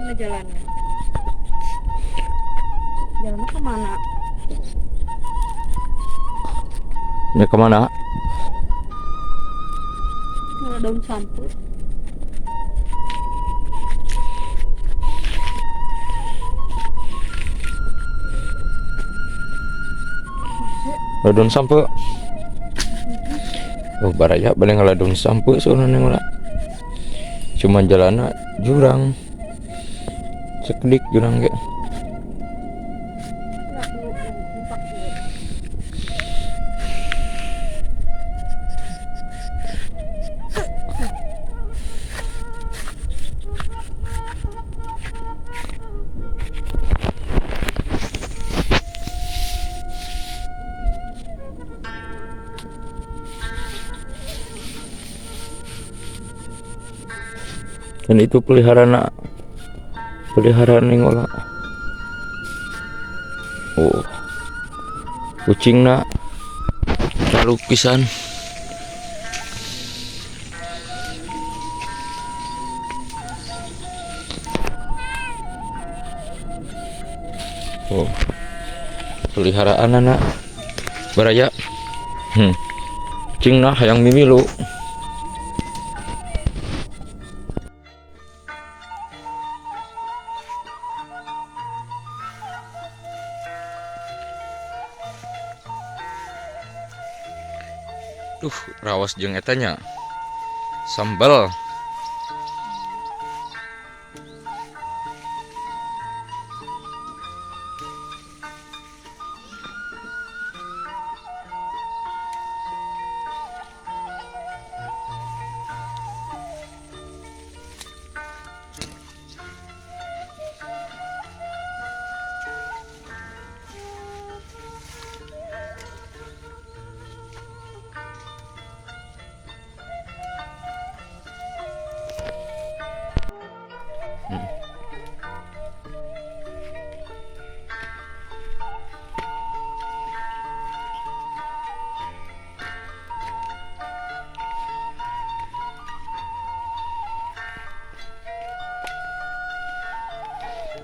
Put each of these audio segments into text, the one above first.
Mana jalannya? Jalannya kemana? Ya kemana? Mana daun sampeu? Daun sampeu. Oh, baraya bade ngala daun sampeu soalna neng ulah. Cuman jalanna jurang. Cekedik jurang ge. Dan itu peliharaan peliharaan neng olah. Oh, kucingna lalu pisan. Oh, peliharaan anak baraya. Kucingna hayang mimilu. Duh, rawas jeung eta nya. Sambal.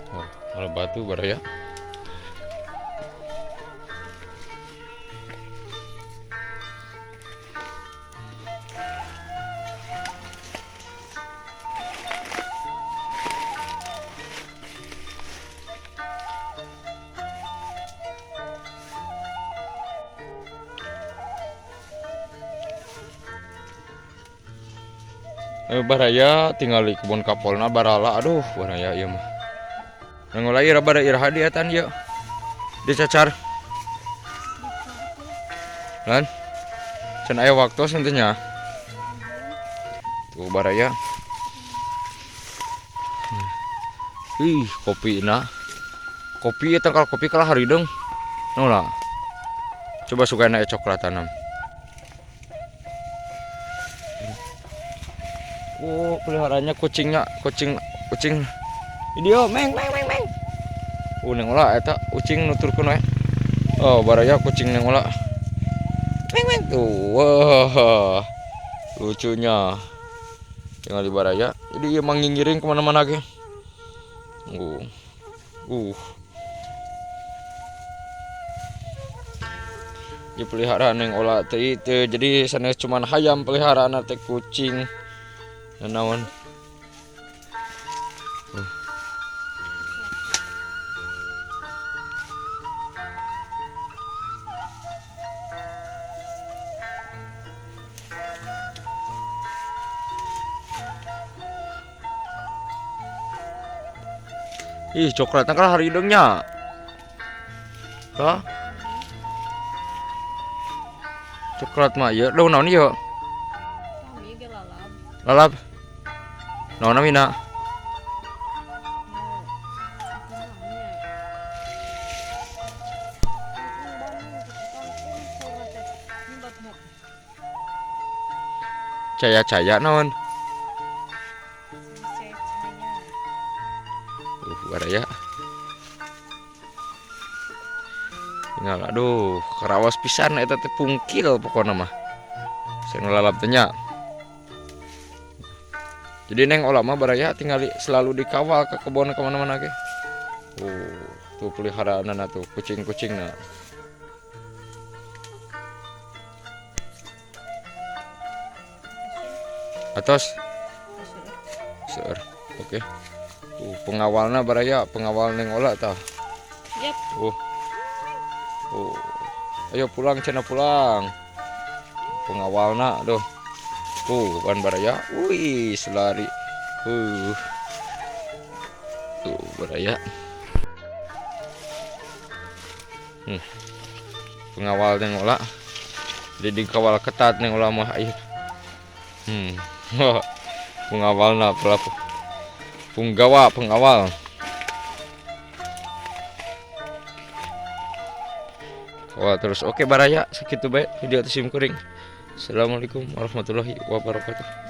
Oh, kalau batu baru ya. Baraya tinggal di kebun kapolna barala, aduh baraya ieu mah. Nang lagi ira bara iraha di etan ieu. Dicacar. Lan. Can aya waktu nya. Tuh baraya. Ih, kopi na. Kopi eta kalau kopi kalah harideung. Nolah. Coba sukana coklat tanam. Oh, peliharaannya kucingnya, kucing, kucing. Ini dia, meng, meng, meng, meng. Oh, neng olah, eta kucing nuturkeun we. Oh, baraya kucing neng olah. Meng, meng. Tuh, wah, lucunya. Tinggal di baraya. Jadi dia mangingiring kemana-mana ge. Di peliharaan neng olah teh itu. Jadi sanes cuman hayam peliharaan teh kucing. Naon? Ih, coklatnya kan hari hidungnya. Hah? Coklat mah ya, daun naon ieu? Lalap. Naon namina? Caya-caya naon? Baraya. Tinggal aduh, kerawas pisan eta teh pungkil pokona mah. Saya ngelalap teh nya. Jadi Neng Ola mah, baraya, tinggal selalu dikawal ke kebun kemana-mana ge. Tuh peliharaan tuh kucing-kucing nah. Atos. Seur. Oke. Pengawalna, baraya, pengawal Neng Ola tah. Yap. Ayo pulang cenah, pulang. Pengawalna tuh. Tuh kan, baraya. Wih, lari. Tuh, baraya. Pengawal Neng Ola. Jadi dikawal ketat Neng Ola mah ayo. Pengawalna pelaku. Punggawa, pengawal. Wah, terus oke, baraya, segitu bae video sim kuring. Assalamualaikum warahmatullahi wabarakatuh.